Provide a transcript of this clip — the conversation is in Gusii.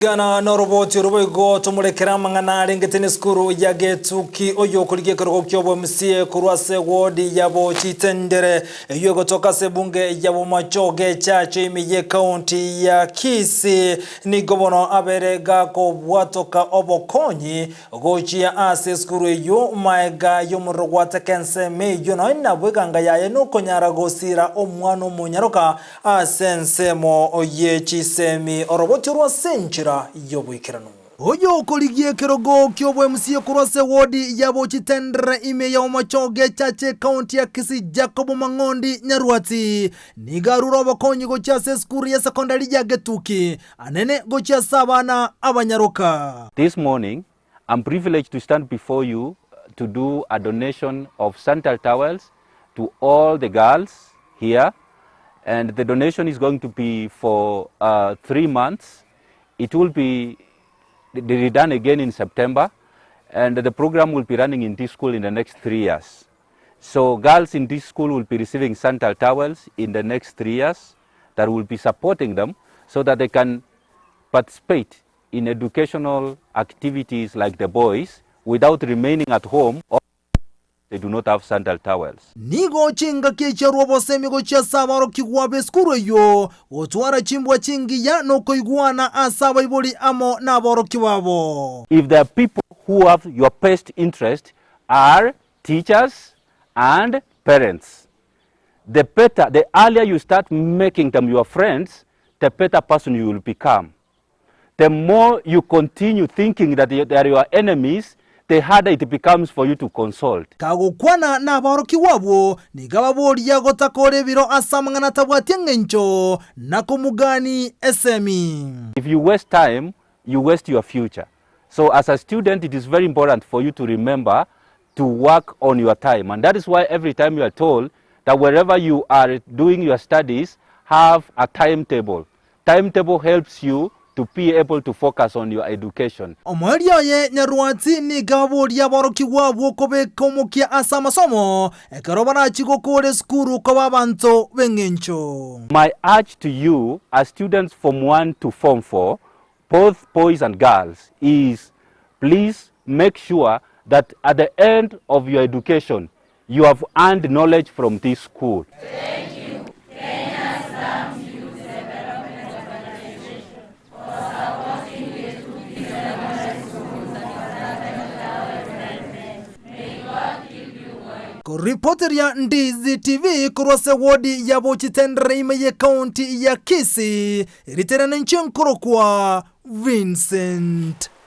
Gana noroboti oro boigo tomorekere amang'ana arengete nesukuru ya Getuki oyio okorigia ekerogo ki'oboMCA korwa ase ewodi ya Bochitendere eyio egotoka ase ebunge ya Bomachoge Echache ime y'ecounty ya Kisii nigo bono abere gakobwatoka obokonyi gochia ase esukuru eyio maega y'omorero gwateka ensemo eyio nonya nabwo eganga yaye nokonyara gosira omwana omonyaroka Ase ensemo ye chisemi oroboti orwa ase enchera y'oboikeranu. Oyokorigia ekerogo ki'oboMCA korwa ase ward ya Bochitendere ime ya Omochoge Echache ekaunti ya Kisii Jacob Mang'ondi Nyarwati nigo arure obokonyi gochia ase esukuru ya sekondari ya Getuki anene gochia ase abana abanyaroka. This morning I'm privileged to stand before you to do a donation of sanitary towels to all the girls here and the donation is going to be for uh, 3 months. It will be redone again in September and the program will be running in this school in the next 3 years. So girls in this school will be receiving sanitary towels in the next 3 years that will be supporting them so that they can participate in educational activities like the boys without remaining at home or they do not have sanitary towels. Nigo chingaki echiarwa obosemi gochia ase aborokigwa b'esukuru eyio, gotwara chimbwa chingiya na okoigwana ase abaibori amo naborokigwa babo. If there are people who have your best interest are teachers and parents. The better, the earlier you start making them your friends, the better person you will become. The more you continue thinking that they are your enemies, the harder it becomes for you to consult. Kagokwana naborokigwa abwo, nigo ababoria gotakora ebiro ase amang'ana atabwati eng'encho, na komugani esemi. If you waste time, you waste your future. So as a student, it is very important for you to remember to work on your time. And that is why every time you are told that wherever you are doing your studies, have a timetable. Timetable helps you to be able to focus on your education. Omoerio oye Nyarwati nigo ababoria aborokigwa abwo kobeka omokia ase amasomo ekero barachi gokora esukuru koba abanto b'eng'encho. My urge to you as students Form 1 to Form 4, both boys and girls, is please make sure that at the end of your education, you have earned knowledge from this school. Thank you, Kenya Slums Youth Development Organization, for supporting Getuki Secondary School Development. May God keep you going. Koripoteria Ndizi TV korwa ase wodi ya Bochitendere ime y'ekaunti ya Kisii, eriterane inche nkorokwa Vincent.